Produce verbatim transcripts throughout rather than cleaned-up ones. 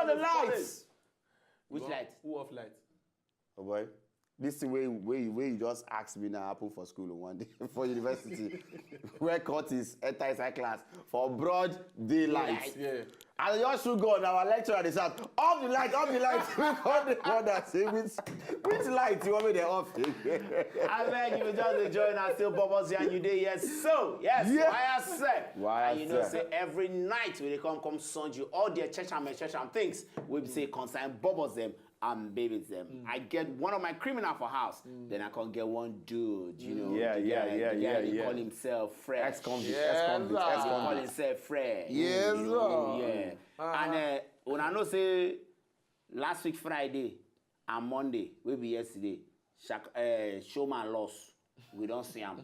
The lights. Which light? Who off light? Oh boy. This thing where, where, where you just asked me now happen for school on one day for university. Where Curtis enter inside class for broad daylight. Yeah. And you should go on our lecturer dey shout, "Off the light, off the light." We call the one that say, "Which, which light you want me to off?" I beg you just dey join us still, Bubbles, and you dey here. So yes, Yeah. Why I say, Why I and you know say. Say every night we dey come come send you all the church and church and things we be say concern Bubbles them and babies them. I get one of my criminal for house, then I can get one dude, you know, Yeah, the yeah, guy, yeah, the guy yeah, they yeah. Call himself Fresh. Ex-convict, Yes, ex-convict, sir. They call ex-convict. Himself Fresh. Yes, You know, sir. Yeah. And uh, when I know say last week Friday and Monday, will be yesterday. Shak- uh, showman loss. We don't see him.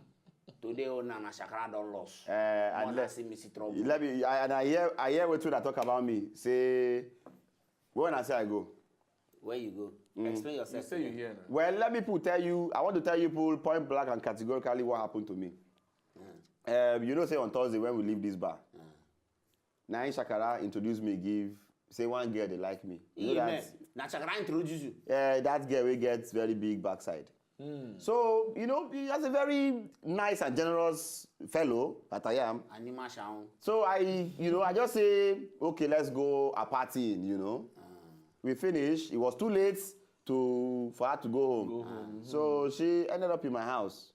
Today, oh, Nana Shakara don't loss. Eh, and One let, see Missy Trouble. let me, I, and I hear, I hear what you talk about me. Say, when I say I go, Where you go? Explain You yourself. say To you me. Here now. Well, let me put, tell you, I want to tell you people point blank and categorically what happened to me. Um, you know, say on Thursday when we leave this bar, Nain Shakara introduced me, give, say one girl they like me. You know Amen. that, Now Shakara introduce you. uh, that girl we get very big backside. So, you know, he has a very nice and generous fellow that I am. Anima Shaun. So I, you know, I just say, "Okay, let's go a partying," you know. We finished. It was too late to for her to go home. So she ended up in my house.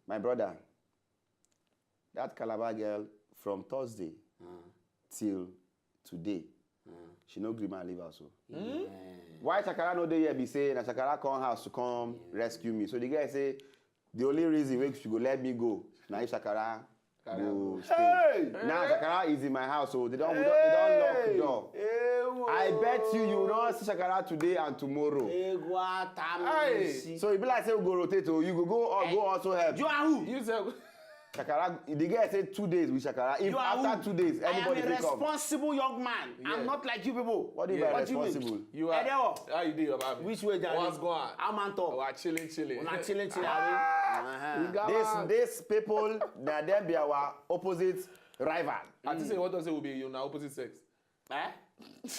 My brother, that Calabar girl from Thursday till today, she no gree man leave house. So why Shakara no dey here be say na Shakara come house to come rescue me. So the girl say the only reason wey she go let me go na if Shakara go stay. Now Shakara is in my house, so they don't, they don't lock the door. I bet you, you will not see Shakara today and tomorrow. Egwa Tamusi. So e be like say we go rotate, oh, you go go or go also help. You are who? You say Shakara, the girl said two days with Shakara. If You are after who? two days, I am anybody a pick up. Responsible young man. Yeah. I'm not like you people. What do you Yeah. mean by What do you mean? Responsible? You are. Edewo. How you do, Baba? Which way, Jare? What's going on? I'm Anto. Oh, I chilling, chilling. Una chilling, chilling. Uh-huh. Got This out. These people, na dem be our opposite rival. I think say what does it will be you now opposite sex. Eh?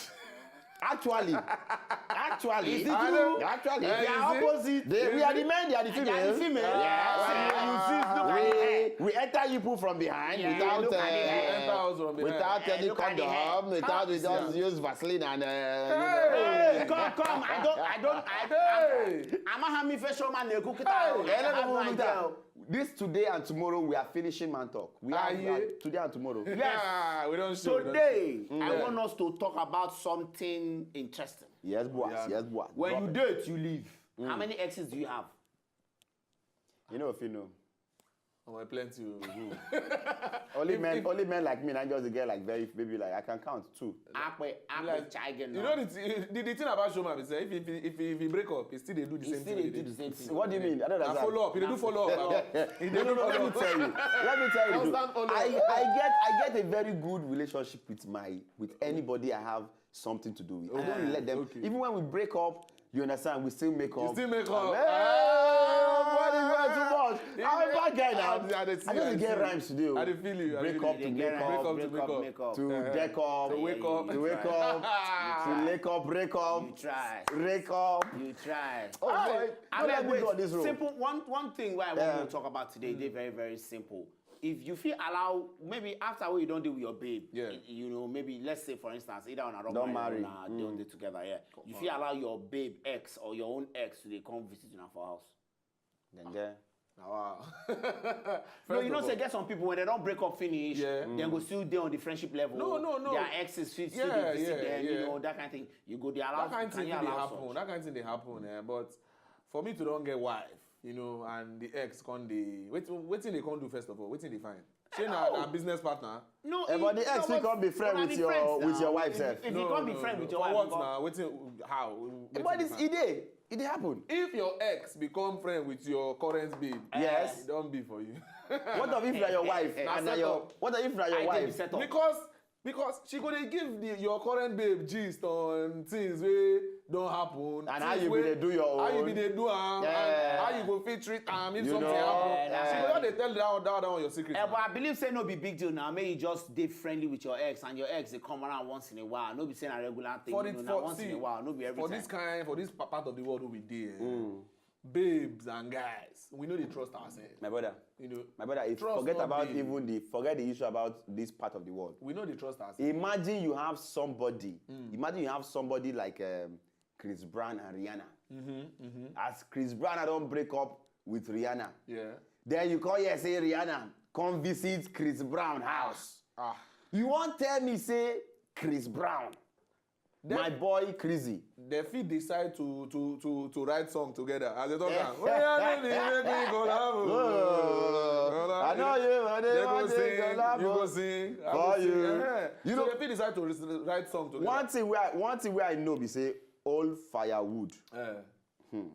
Actually, actually, Is it I true? don't- actually, Eh, they are is it? opposite. They- we are the men, they are the female. They are the female. Yes. Ah, you see, look at the hair. We, we enter you put from behind Yeah, without look at the uh, hair. Enter house from behind. without Eh, any look at the condom, hair. without we just use Vaseline and uh, Hey, come, come. I don't, I don't, I Hey! I'm a hand me facial man. They cook it out. Hey, I have no look at idea. This today and tomorrow we are finishing man talk. We are, Ah, we are yeah. Today and tomorrow. Yeah, we don't show. Today, I Yeah. want us to talk about something interesting. Yes, boss. Yeah. Yes, boss. When Drop you it. Date, you leave. How many exes do you have? You know, if you know. Oh, I plenty. Oh. Only If- men, if- only men like me. I just get like very maybe like I can count two. Akwe, Akwe, Like, Chaigen. You know the, the, the thing about showman is eh, if he, if he, if he break up, he still dey do the He same still thing. dey They do the same thing. What do you mean? I don't I understand. Follow up. He dey do follow up. He dey No, do no, no, let me follow up. tell you. Let me tell you. Constant though. follow up. I, I get I get a very good relationship with my with anybody I have something to do with. I don't Okay, let them. okay. Even when we break up, you understand, we still make up. You still make up. Hey, Ah, what is that too much? I'm a bad guy now. I, I, dey see, I just dey get see. Rhymes today. I dey feel you. I dey Break feel up you. to Break make up, up. Break up to break make up, up. make up. To Eh, deck up. to wake up. To wake up. To link up, break up. You try. Break up. You try. Oh, I boy. beg, I Don't beg, let me wait. go on this road. Simple. One, one thing why I want Yeah. to talk about today, they very, very simple. If you feel allow, maybe after what you don't do with your babe, Yeah. y- you know, maybe let's say for instance, either on a Don't marry. Don't do together, yeah. You feel allow your babe ex or your own ex to dey come visit you for house. Then there. Ah, wow. No, you First know, of say all, get some people when they don't break up finish, Yeah. then go still there on the friendship level. No, no, no. Their exes fit still Yeah, dey visit yeah, them, you yeah. know, that kind of thing. You go there allow That kind of some- thing can you dey allow happen. such? That kind of thing dey happen. Eh? But for me to don't get wife, you know, and the ex con dey. Wait, wetin they con do first of all? Wetin they find? Shey na Oh. na business partner. No, Eh, it- but the no, ex fit but come be friend una with be your- friends with now. your wife If- sef. If you No, come be no, friend no. with your For wife, what you go- now? Wetin how? Wetin But dey it's find? E dey. E dey happen. If your ex become friend with your current babe, Yes. e don be for you. What of if na your wife Na and na set your up. what of if na your I dey wife? be set up. Because Because she go dey give the, your current babe gist on things wey don happen. And how you be dey do your own. How you be dey do am. Yeah. How you go fit treat am if something happen. Yeah. She go just dey tell that, that, that one your secret. Eh, but I believe say no be big deal now. Make you just dey friendly with your ex, and your ex dey come around once in a while. No be say na regular thing. For the, you know, for, once see, in a while, no be every for time. This Kind, for this part of the world we dey. Mm. Babes and guys, we know they trust ourselves. My brother, you know, my brother, if, forget about even the forget the issue about this part of the world. We know they trust ourselves. Imagine you have somebody. Mm. Imagine you have somebody like um, Chris Brown and Rihanna. Mm-hmm, mm-hmm. As Chris Brown, I don't break up with Rihanna. Yeah. Then you call here say Rihanna come visit Chris Brown house. Ah. You won't tell me say Chris Brown. Then, my boy Chrissy. They fit decide to to to to write song together as they talk. Yeah. Am. Oh, yeah, no, they make me collabo. Oh, I know you, I know they go sing. You go sing. I go sing. Uh-huh. You so know, they fit decide to write song together. One thing where I, one thing where I know be say old firewood. Uh. Hmm.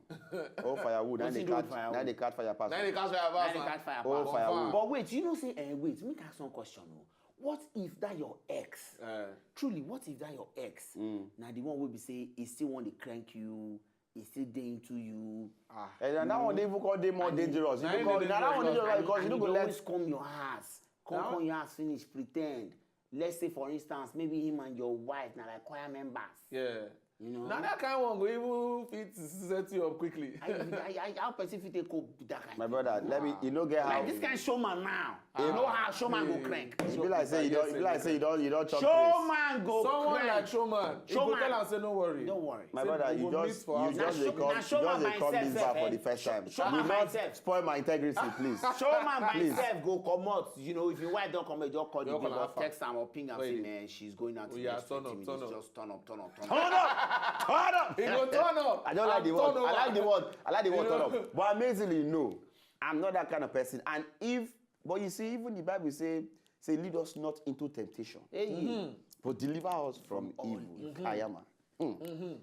Old firewood. Now they catch fire pass. Now they catch fire pass. Now they catch fire pass. Old firewood. But wait, you know say, eh, wait, make I ask one question. Oh. What if that your ex? Uh, truly, what if that your ex? Mm. Now the one will be say he still want to crank you, he still dey into you. Ah. And that one they even call them more dangerous. Now that one dangerous because you don't go let always come your house. Come, come your house finish, pretend. Let's say for instance, maybe him and your wife now like choir members. Yeah. You know? Now that kind of one go even fit set you up quickly. I, I, I, how person fit take cope with that kind? My brother, let me. You know, get how. Like this kind showman now. You know how showman go crank. It be like say you don't. It be like say you don't. You don't chop. Showman go crank. Someone like showman. Showman go tell am say no worry. Don't worry. My brother, you just you just dey come. You just dey come this bar for the first time. Showman myself. Spoil my integrity, please. Showman myself go comot. You know, if your wife don't come, just call the babe or text am or ping am say, man, she's going out in the next twenty minutes. Just turn up, turn up, turn up, turn up. Turn up! Turn up! He go turn up. I don't like the word. I like the word. I like the word turn up. But amazingly, no. I'm not that kind of person. And if, but you see, even the Bible say, say, lead us not into temptation, but deliver us from evil. Kayama. Hmm.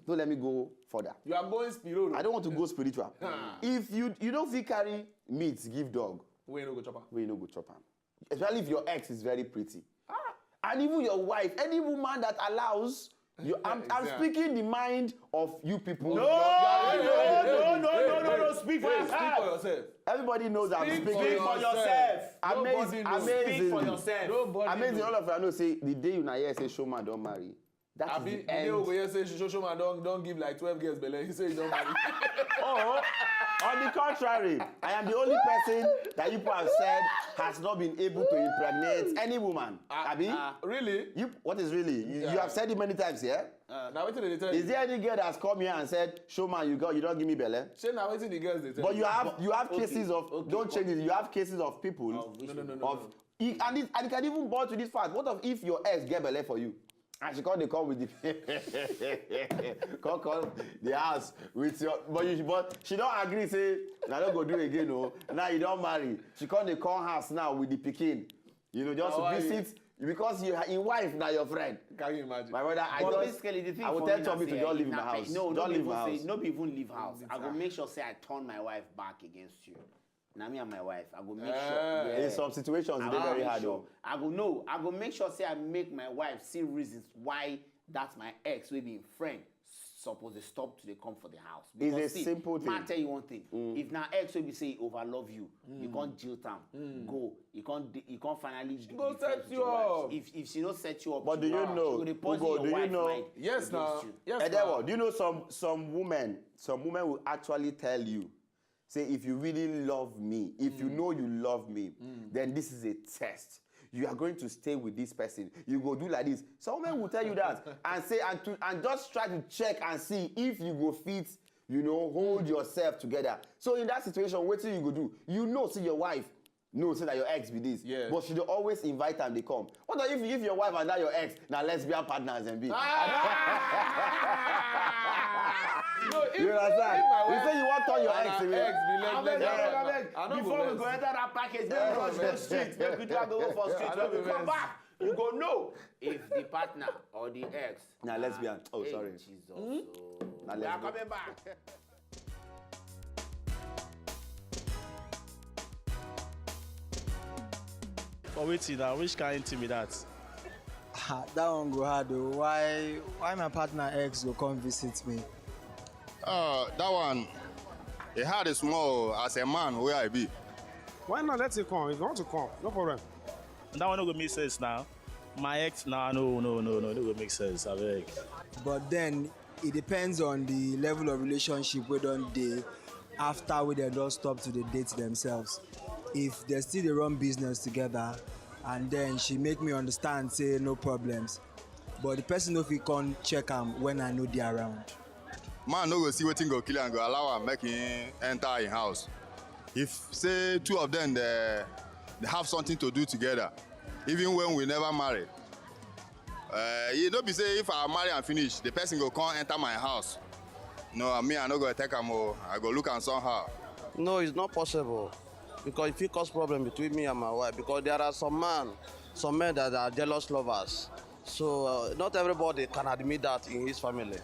Don't let me go further. You are going spiritual. I don't want to go spiritual. If you you don't fit carry meat give dog, wey no go chop am. Wey no go chop am. Especially if your ex is very pretty. Ah. And even your wife, any woman that allows you, I'm, I'm speaking the mind of you people. No, no, no, no, no, no, no, no, speak for yourself. Everybody knows I'm speaking for yourself. Amazing, amazing. Speak for yourself. Amazing. All of you know say the day you na hear say showman don marry. That is the end. Abi, you know, we hear say Shoshoman don don give like twelve girls belle. He say he don marry. Oh, on the contrary, I am the only person that you people have said has not been able to impregnate any woman. Ah, abi? Ah. Really? You, what is really? You, you have said it many times here. Uh, now wetin dey tell you? Is there any girl that's come here and said, "Showman, you got, you don't give me belle"? Shey na wetin the girls dey tell you? But you have you have cases of, don't change it. You have cases of people of, no, no, no, no, of no. And it, and it can even boil to this fact. What of if your ex get belle for you? And she come dey come with the come come the house with your, but you, but she don agree say na no go do again o. Now you don marry. She come dey come house now with the pikin. You know, just to visit because you your wife na your friend. Can you imagine? My brother, I just basically the thing I will tell Tommy to just leave my house. No, don't leave my house. No be even leave house. I go make sure say I turn my wife back against you. Na me and my wife, I go make sure. In some situations, e dey very hard o. I go no, I go make sure say I make my wife see reasons why that my ex wey be im friend suppose dey stop to dey come for the house. It's a simple thing. Ma tell you one thing. If na ex wey be say e overlove you, you come jilt am, go, you come finally go set you up. If if she no set you up, but do you know? She go dey poison your wife mind. Yes, na. Yes, Edewo, do you know some some women? Some women will actually tell you say, if you really love me, if you know you love me, then this is a test. You are going to stay with this person. You go do like this. Some women will tell you that and say and to and just try to check and see if you go fit, you know, hold yourself together. So in that situation, wetin you go do? You know, see your wife. No, say that your ex be this. Yeah. But she dey always invite am dey come. What if if your wife and that your ex na lesbian partners dem be? Ah! No, if, you understand? You say you wan turn your ex away. Ex be lesbian partner. Abeg, abeg, abeg. Before we go enter that package, make we rush go street. Make we do go for street. When we come back, you go know if the partner or the ex na lesbian. Oh, sorry. Jesus. We are coming back. For wetin na, which kind thing be that? Ha, that one go hard o. Why why my partner ex go come visit me? Uh, that one, e hard small as a man wey I be. Why not let it come? If you want to come, no problem. That one no go make sense now. My ex, nah, no, no, no, no, no go make sense. I beg. But then it depends on the level of relationship wey don dey after wey dem don stop to dey date themselves. If dem still dey run business together, and then she make me understand say no problems, but the person no fit come check am when I no dey around. Man no go see wetin go kill am, go allow am make him enter him house. If say two of them dey dey have something to do together, even when we never marry, uh, e no be say if I marry am finish, the person go come enter my house. No, me, I no go take am o. I go look am somehow. No, it's not possible, because it fit cause problem between me and my wife, because there are some man, some men that are jealous lovers. So uh, not everybody can admit that in his family.